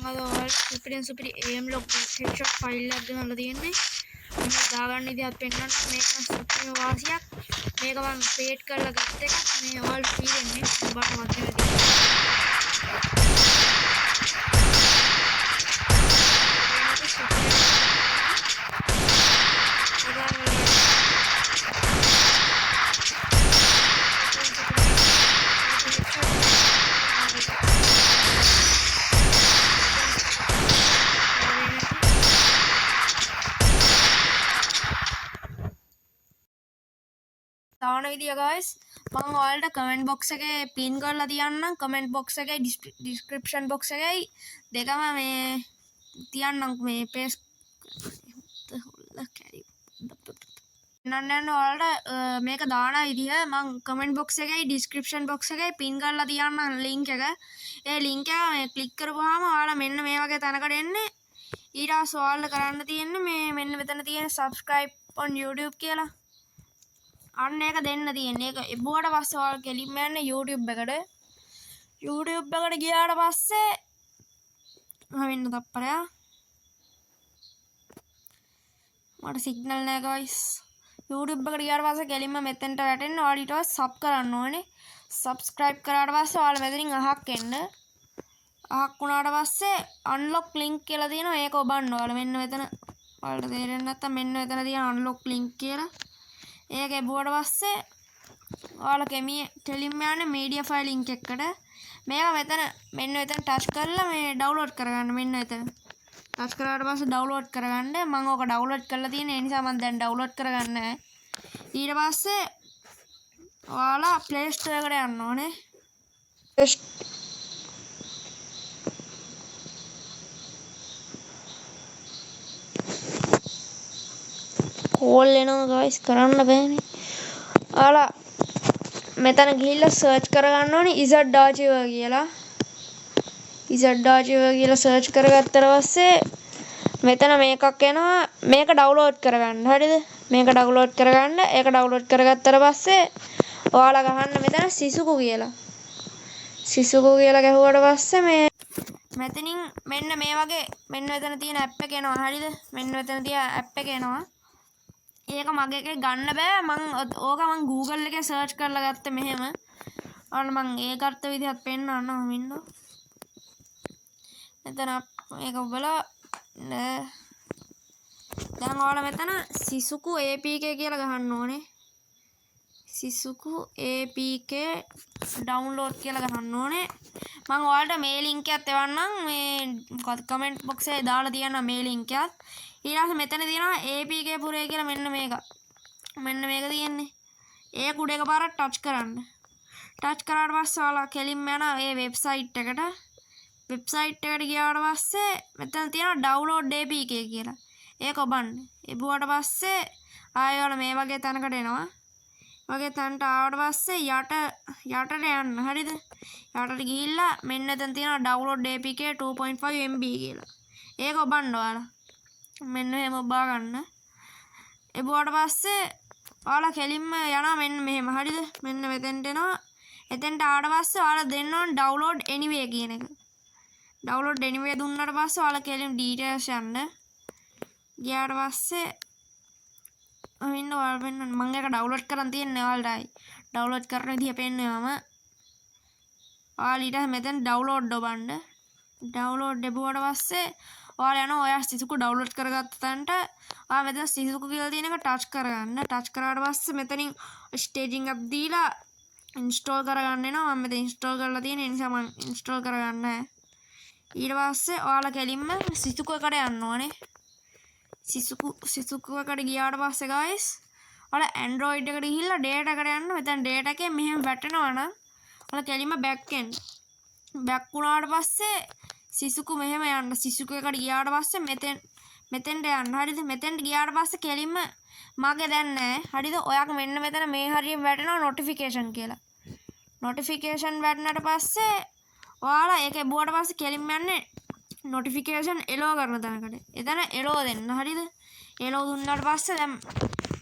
මං අද ඔයාලට සුපිරිම සුපිරි AM log headshot file එකක් ගෙනල්ලා තියෙන්නේ. මම දාගන්න විදිහත් පෙන්වන්න. මේක නම් සුපිරිම වාසියක්. මේක මං ක්‍රියේට් කරලා ගත්ත එකක්. මේ ඔයාලට ෆ්‍රී දෙන්නේ. බලන්න මත් වෙන දාන විදිය ගයිස් මම ඔයාලට කමෙන්ට් බොක්ස් එකේ පින් කරලා තියන්නම්. කමෙන්ට් බොක්ස් එකේ ඩිස්ක්‍රිප්ෂන් බොක්ස් එකේ දෙකම මේ තියන්නම්. මේ පේස්ට් පෙන්නන්න යන්න ඔයාලට මේක දාන විදිය මං කමෙන්ට් බොක්ස් එකේ ඩිස්ක්‍රිප්ෂන් බොක්ස් එකේ පින් කරලා තියන්නම් ලින්ක් එක. ඒ ලින්ක් එක මේ ක්ලික් කරපුවාම ඔයාලා මෙන්න මේ වගේ තැනකට එන්නේ. ඊට පස්සේ ඔයාලට කරන්න තියෙන්නේ මේ මෙන්න මෙතන තියෙන subscribe on YouTube කියලා අන්න ඒක දෙන්න තියෙන්නේ. ඒක එබුවට පස්සේ ඔයාලා කෙලින්ම යන්න YouTube එකට. YouTube එකට ගියාට පස්සේ මම ඉන්න තප්පරයක්. මට සිග්නල් නෑ ගයිස්. YouTube එකට ගියාට පස්සේ කෙලින්ම මෙතෙන්ට වැටෙන්න. ඔයාලා ඊට පස්සේ සබ් කරන්න ඕනේ. සබ්ස්ක්‍රයිබ් කරාට පස්සේ ඔයාලා මෙතනින් අහක් එන්න. අහක් වුණාට පස්සේ අන්ලොක් ලින්ක් කියලා තියෙනවා. ඒක ඔබන්න ඔයාලා මෙන්න මෙතන. ඔයාලට තේරෙන්නේ නැත්තම් මෙන්න මෙතන තියෙන අන්ලොක් ලින්ක් කියලා. ඒක එබුවට පස්සේ ඔයාලා කෙලින්ම යන්නේ මීඩියා ෆයිල් ලින්ක් එකට. මේක මෙතන මෙන්න මෙතන ටච් කරලා මේ ඩවුන්ලෝඩ් කරගන්න. මෙන්න මෙතන ටච් කරාට පස්සේ ඩවුන්ලෝඩ් කරගන්න. මම ඕක ඩවුන්ලෝඩ් කරලා තියෙන ඒ නිසා මම දැන් ඩවුන්ලෝඩ් කරගන්නේ නැහැ. ඊට පස්සේ ඔයාලා Play Store එකට යන්න ඕනේ. කෝල් එනවා ගයිස්, කරන්න බෑනේ. ඔයාලා මෙතන ගිහිල්ලා සර්ච් කරගන්න ඕනේ Z Archiver කියලා. Z Archiver කියලා සර්ච් කරගත්තට පස්සේ මෙතන මේකක් එනවා. මේක ඩවුන්ලෝඩ් කරගන්න. හරිද? මේක ඩවුන්ලෝඩ් කරගන්න. ඒක ඩවුන්ලෝඩ් කරගත්තට පස්සේ ඔයාලා ගහන්න මෙතන සිසුකු කියලා. සිසුකු කියලා ගැහුවට පස්සේ මේ මෙතනින් මෙන්න මේ වගේ මෙන්න මෙතන තියෙන ඇප් එක එනවා. හරිද? මෙන්න මෙතන තියෙන ඇප් එක එනවා. ඒක මගේ එකේ ගන්න බෑ. මං ඕක මං Google එකේ සර්ච් කරලා ගත්තේ මෙහෙම. ඔයාලා මං ඒ ගත්ත විදිහත් පෙන්නන්නම් ඉන්න. මෙතන මේක ඔබලා නෑ. දැන් ඔයාලා මෙතන සිසුකු APK කියලා ගහන්න ඕනේ. සිසුකු APK download කියලා ගහන්න ඕනේ. මං ඔයාලට මේ ලින්ක් එකත් එවන්නම්. මේ මොකද කමෙන්ට් බොක්ස් එකේ දාලා තියන්නම් මේ ලින්ක් එකත්. ඊට පස්සේ මෙතන තියෙනවා APK පුරේ කියලා මෙන්න මේක. මෙන්න මේක තියෙන්නේ. ඒක උඩ එකපාරක් ටච් කරන්න. ටච් කරාට පස්සේ ඔයාලා කෙලින්ම යනවා මේ වෙබ්සයිට් එකට. වෙබ්සයිට් එකට ගියාට පස්සේ මෙතන තියෙනවා ඩවුන්ලෝඩ් APK කියලා. ඒක ඔබන්න. එබුවට පස්සේ ආයෙ ඔයාලා මේ වගේ තැනකට එනවා. වගේ තැනට ආවට පස්සේ යටට යන්න. හරිද? යටට ගිහිල්ලා මෙන්න එතන තියෙනවා ඩවුන්ලෝඩ් APK 2.5 MB කියලා. ඒක ඔබන්න ඔයාලා. මෙන්න එහෙම ඔබා ගන්න. එබුවට පස්සේ ඔයාලා කෙලින්ම යනවා මෙන්න මෙහෙම. හරිද? මෙන්න මෙතෙන්ට එනවා. එතෙන්ට ආවට පස්සේ ඔයාලා දෙන්න ඕන ඩවුන්ලෝඩ් එනිවේ කියන එක. ඩවුන්ලෝඩ් එනිවේ දුන්නාට පස්සේ ඔයාලා කෙලින්ම ඩීටේල්ස් යන්න. ගියාට පස්සේ ඉන්න ඔයාලා පෙන්නන්න. මං ඒක ඩවුන්ලෝඩ් කරන් තියෙන්නේ ඔයාලටයි. ඩවුන්ලෝඩ් කරන විදිහ පෙන්නුවා මම. ඔයාලා ඊට පස්සේ මෙතන ඩවුන්ලෝඩ් ඔබන්න. ඩවුන්ලෝඩ් එබුවට පස්සේ ඔයාලා යනවා ඔයා සිසුකු ඩවුන්ලෝඩ් කරගත්ත තැනට. ඔයා මෙතන සිසුකු කියලා තියෙන එක ටච් කරගන්න. ටච් කරාට පස්සේ මෙතනින් ස්ටේජින් ඇප් දීලා ඉන්ස්ටෝල් කරගන්න එනවා. මම මෙතන ඉන්ස්ටෝල් කරලා තියෙන නිසා මම ඉන්ස්ටෝල් කරගන්න නෑ. ඊට පස්සේ ඔයාලා කෙලින්ම සිසුකු එකට යන්න ඕනේ. සිසුකු එකට ගියාට පස්සේ ගයිස් ඔයාලා Android එකට ගිහිල්ලා data එකට යන්න. මෙතන data එකේ මෙහෙම වැටෙනවා නම් ඔයාලා කෙලින්ම back එන්න. back වුණාට පස්සේ සිසුකු මෙහෙම යන්න. සිසුකු එකට ගියාට පස්සේ මෙතෙන්ට යන්න. හරිද? මෙතෙන්ට ගියාට පස්සේ කෙලින්ම මගේ දැන් නෑ. හරිද? ඔයාගේ මෙන්න මෙතන මේ හරියෙන් වැටෙනවා නොටිෆිකේෂන් කියලා. නොටිෆිකේෂන් වැටුණාට පස්සේ ඔයාලා ඒක එබුවට පස්සේ කෙලින්ම යන්නේ නොටිෆිකේෂන් එලෝ කරන තැනකට. එතන එලෝ දෙන්න. හරිද? එලෝ දුන්නාට පස්සේ දැන්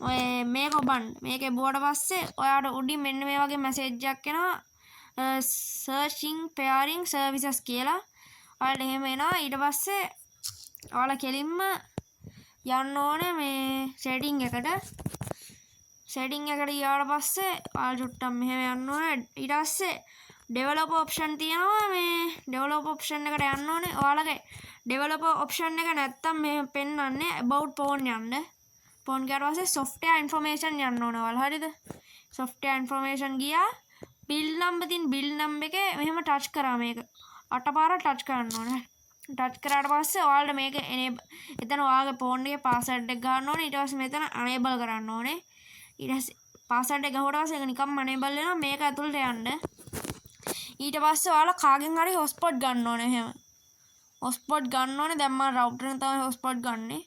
ඔය මේක ඔබන්න. මේක එබුවට පස්සේ ඔයාට උඩින් මෙන්න මේ වගේ මැසේජ් එකක් එනවා. සර්චින් පෙයාරින් සර්විසස් කියලා. ඔයාලට එහෙම එනවා. ඊට පස්සේ ඔයාලා කෙලින්ම යන්න ඕනේ මේ සෙටින් එකට. සෙටින් එකට ගියාට පස්සේ ඔයාලා චුට්ටක් මෙහෙම යන්න ඕනේ. ඊට පස්සේ ඩෙවලොපර් ඔප්ෂන් තියෙනවා. මේ ඩෙවලොපර් ඔප්ෂන් එකට යන්න ඕනේ. ඔයාලගේ ඩෙවලොපර් ඔප්ෂන් එක නැත්තම් මෙහෙම පෙන්වන්නේ. About phone යන්න. ෆෝන් ගියාට පස්සේ සොෆ්ට්වෙයාර් ඉන්ෆර්මේෂන් යන්න ඕනේ ඔයාලා, හරිද? සොෆ්ට්වෙයාර් ඉන්ෆර්මේෂන් ගියා. බිල්ඩ් නම්බර් තියෙන බිල්ඩ් නම්බර් එකේ මෙහෙම ටච් කරා. මේක අට පාරක් ටච් කරන්න ඕනේ. ටච් කරාට පස්සේ ඔයාලට මේක එතන ඔයාගේ ෆෝන් එකේ පාස්වර්ඩ් එක ගන්න ඕනේ. ඊට පස්සේ මෙතන අනේබල් කරන්න ඕනේ. ඊට පස්සේ පාස්වර්ඩ් එක ගහුවට පස්සේ ඒක නිකම්ම අනේබල් වෙනවා. මේක ඇතුළට යන්න. ඊට පස්සේ ඔයාලා කාගෙන් හරි හොට්ස්පොට් ගන්න ඕනේ. එහෙම හොට්ස්පොට් ගන්න ඕනේ. දැන් මම රවුටර් එකෙන් තමයි හොට්ස්පොට් ගන්නෙ.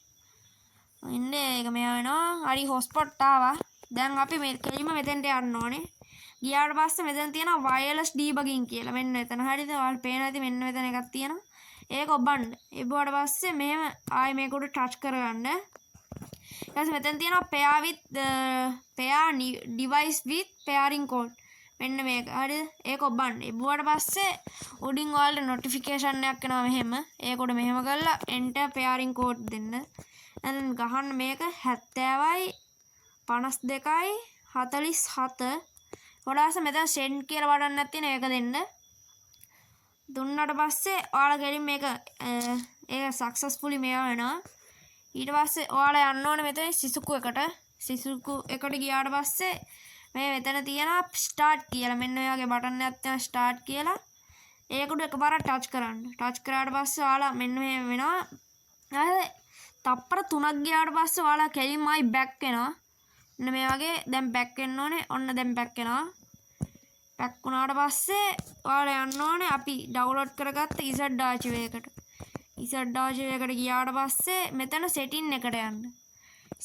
ඉන්නේ ඒක මෙයා වෙනවා. හරි, හොට්ස්පොට් ආවා. දැන් අපි මේ කෙලින්ම මෙතෙන්ට යන්න ඕනේ. ගියාට පස්සේ මෙතන තියෙනවා වයර්ලස් ඩීබගින් කියලා. මෙන්න එතන, හරිද? ඔයාලට පේනවා ඇති, මෙන්න මෙතන එකක් තියෙනවා. ඒක ඔබන්න. එබුවාට පස්සේ මෙහෙම ආයේ මේක උඩ ටච් කරගන්න. ඊට පස්සේ මෙතන තියෙනවා pair device with pairing code. මෙන්න මේක, හරිද? ඒක ඔබන්න. එබුවාට පස්සේ උඩින් ඔයාලට නොටිෆිකේෂන් එකක් එනවා මෙහෙම. ඒක උඩ මෙහෙම කරලා enter pairing code දෙන්න. දැන් ගහන්න මේක 70යි 52යි 47. ඊට පස්සේ මෙතන send කියලා බටන් එකක් තියෙන, ඒක දෙන්න. දුන්නාට පස්සේ ඔයාලා කෙලින් මේක ඒක සක්සස්ෆුලි මේවා වෙනවා. ඊට පස්සේ ඔයාලා යන්න ඕනේ මෙතන සිසුකු එකට. සිසුකු එකට ගියාට පස්සේ මේ මෙතන තියෙනවා ස්ටාර්ට් කියලා. මෙන්න ඔය වගේ බටන් එකක් තියෙනවා ස්ටාර්ට් කියලා. ඒක උඩ එකපාරක් ටච් කරන්න. ටච් කරාට පස්සේ ඔයාලා මෙන්න මෙහෙම වෙනවා. ඊට තප්පර 3ක් ගියාට පස්සේ ඔයාලා කෙලින්ම ආයි බැක් වෙනවා. මෙන්න මේ වගේ දැන් බැක් වෙන්න ඕනේ. ඔන්න දැන් බැක් වෙනවා. බැක් වුණාට පස්සේ ඔයාලා යන්න ඕනේ අපි ඩවුන්ලෝඩ් කරගත්ත Z archive එකට. Z archive එකට ගියාට පස්සේ මෙතන සෙටින් එකට යන්න.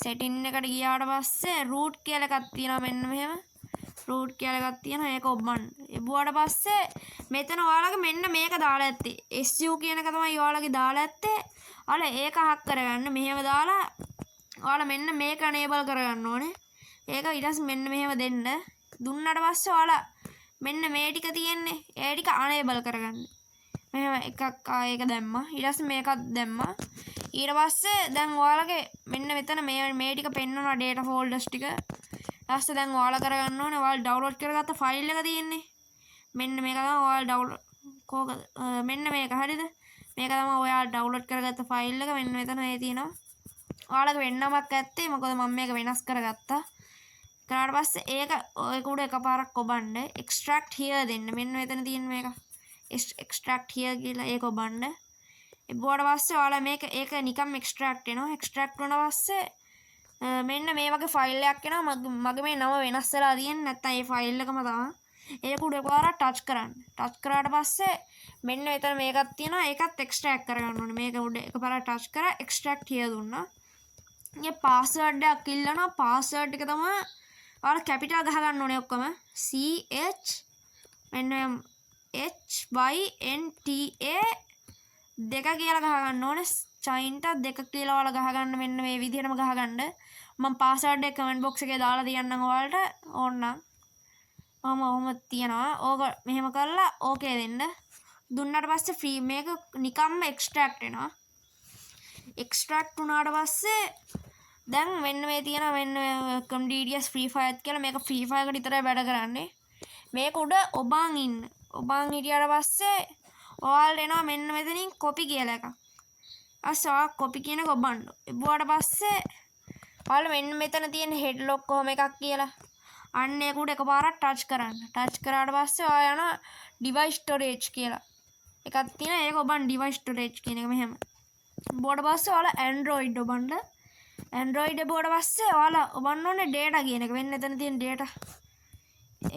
සෙටින් එකට ගියාට පස්සේ රූට් කියලා එකක් තියෙනවා. මෙන්න මෙහෙම රූට් කියලා එකක් තියෙනවා. ඒක ඔබන්න. එබුවාට පස්සේ මෙතන ඔයාලගේ මෙන්න මේක දාලා ඇත්තේ SU කියන එක තමයි ඔයාලගේ දාලා ඇත්තේ. ඔයාලා ඒක හක් කරගන්න. මෙහෙම දාලා ඔයාලා මෙන්න මේක එනේබල් කරගන්න ඕනේ. ඒක ඊට පස්සේ මෙන්න මෙහෙම දෙන්න. දුන්නාට පස්සේ ඔයාලා මෙන්න මේ ටික තියෙන්නේ, ඒ ටික අනේබල් කරගන්න. මෙහෙම එකක් ඒක දැම්මා. ඊට පස්සේ මේකත් දැම්මා. ඊට පස්සේ දැන් ඔයාලගේ මෙන්න මෙතන මේ මේ ටික පෙන්වනවා, ඩේටා ෆෝල්ඩර්ස් ටික. ඊට පස්සේ දැන් ඔයාලා කරගන්න ඕනේ ඔයාලා ඩවුන්ලෝඩ් කරගත්ත ෆයිල් එක තියෙන්නේ මෙන්න මේක තමයි. ඔයාලා ඩවුන්ලෝඩ් කෝකද? මෙන්න මේක, හරිද? මේක තමයි ඔයාලා ඩවුන්ලෝඩ් කරගත්ත ෆයිල් එක. මෙන්න මෙතන ඒ තියෙනවා. ඔයාලගේ වෙන නමක් ඇත්තේ, මොකද මම මේක වෙනස් කරගත්තා. කරාට පස්සේ ඒක ඒක උඩ එකපාරක් ඔබන්න. එක්ස්ට්‍රැක්ට් here දෙන්න. මෙන්න මෙතන තියෙන මේක එක්ස්ට්‍රැක්ට් here කියලා, ඒක ඔබන්න. එබුවාට පස්සේ ඔයාලා මේක ඒක නිකම් එක්ස්ට්‍රැක්ට් වෙනවා. එක්ස්ට්‍රැක්ට් වුණා පස්සේ මෙන්න මේ වගේ ෆයිල් එකක් එනවා. මගේ මේ නම වෙනස් වෙලා තියෙන්නේ, නැත්තම් ඒ ෆයිල් එකම තමයි. ඒක උඩ එකපාරක් ටච් කරන්න. ටච් කරාට පස්සේ මෙන්න මෙතන මේකක් තියෙනවා. ඒකත් එක්ස්ට්‍රැක්ට් කරගන්න ඕනේ. මේක උඩ එකපාරක් ටච් කරා, එක්ස්ට්‍රැක්ට් here දුන්නා. ඉතින් පාස්වර්ඩ් එකක් ඉල්ලනවා. පාස්වර්ඩ් එක තමයි ඔයාලා කැපිටල් ගහ ගන්න ඕනේ ඔක්කොම. C H මෙන්න H Y N T A දෙක කියලා ගහ ගන්න ඕනේ. චයින්ට දෙක කියලා ඔයාලා ගහ ගන්න. මෙන්න මේ විදිහටම ගහ ගන්න. මම පාස්වර්ඩ් එක කමෙන්ට් බොක්ස් එකේ දාලා තියන්නම් ඔයාලට ඕන නම්. ඔහොම ඔහොම තියනවා. ඕක මෙහෙම කරලා ඕකේ දෙන්න. දුන්නාට පස්සේ ෆ්‍රී මේක නිකම්ම එක්ස්ට්‍රැක්ට් වෙනවා. එක්ස්ට්‍රැක්ට් වුණාට පස්සේ දැන් මෙන්න මේ තියෙනවා මෙන්න welcome DDS Free Fire කියලා. මේක ෆ්‍රී ෆයර් එකට විතරයි වැඩ කරන්නේ. මේක උඩ ඔබන් ඉන්න. ඔබන් හිටියට පස්සේ ඔයාලට එනවා මෙන්න මෙතනින් කොපි කියලා එකක්. ඊපස්සේ ඔයා කොපි කියන එක ඔබන්න. එබුවාට පස්සේ ඔයාලා මෙන්න මෙතන තියෙන හෙඩ්ලොක් කොහොම එකක් කියලා. අන්න ඒක උඩ එකපාරක් ටච් කරන්න. ටච් කරාට පස්සේ ඔයා යනවා ඩිවයිස් ස්ටෝරේජ් කියලා එකක් තියෙනවා. ඒක ඔබන්, ඩිවයිස් ස්ටෝරේජ් කියන එක මෙහෙම. එබුවාට පස්සේ ඔයාලා Android ඔබන්න. Android එබුවාට පස්සේ ඔයාලා ඔබන්න ඕනේ ඩේටා කියන එක. මෙන්න එතන තියෙන ඩේටා.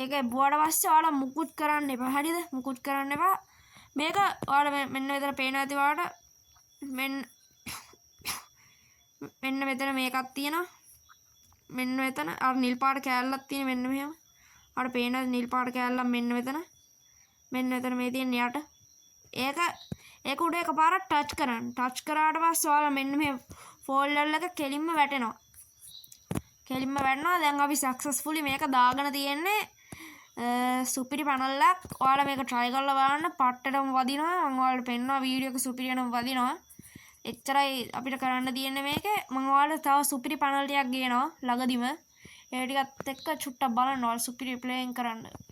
ඒක එබුවාට පස්සේ ඔයාලා මුකුත් කරන්න එපා. හරිද? මුකුත් කරන්න එපා. මේක ඔයාලා මෙන්න මෙතන පේනවා ඇති ඔයාලට. මෙන්න මෙන්න මෙතන මේකක් තියෙනවා. මෙන්න මෙතන අර නිල් පාට කෑල්ලක් තියෙන මෙන්න මෙහෙම. අර පේන නිල් පාට කෑල්ලක් මෙන්න මෙතන. මෙන්න මෙතන මේ තියෙන යට. ඒක ඒක උඩ එකපාරක් ටච් කරන්න. ටච් කරාට පස්සේ ඔයාලා මෙන්න මේ ෆෝල්ඩර් එක කෙලින්ම වැටෙනවා. කෙලින්ම වැටෙනවා. දැන් අපි සක්සස්ෆුලි මේක දාගෙන තියෙන්නේ. සුපිරි පැනල් එකක්. ඔයාලා මේක try කරලා බලන්න. පට්ටටම වදිනවා. මම ඔයාලට පෙන්නවා වීඩියෝ එක, සුපිරියටම වදිනවා. එච්චරයි අපිට කරන්න තියෙන්නේ මේකේ. මම ඔයාලට තව සුපිරි පැනල් ටිකක් ගේනවා ළඟදිම. ඒ ටිකත් එක්ක චුට්ටක් බලන්න ඔයාලා සුපිරි ප්ලේයින් කරන්න.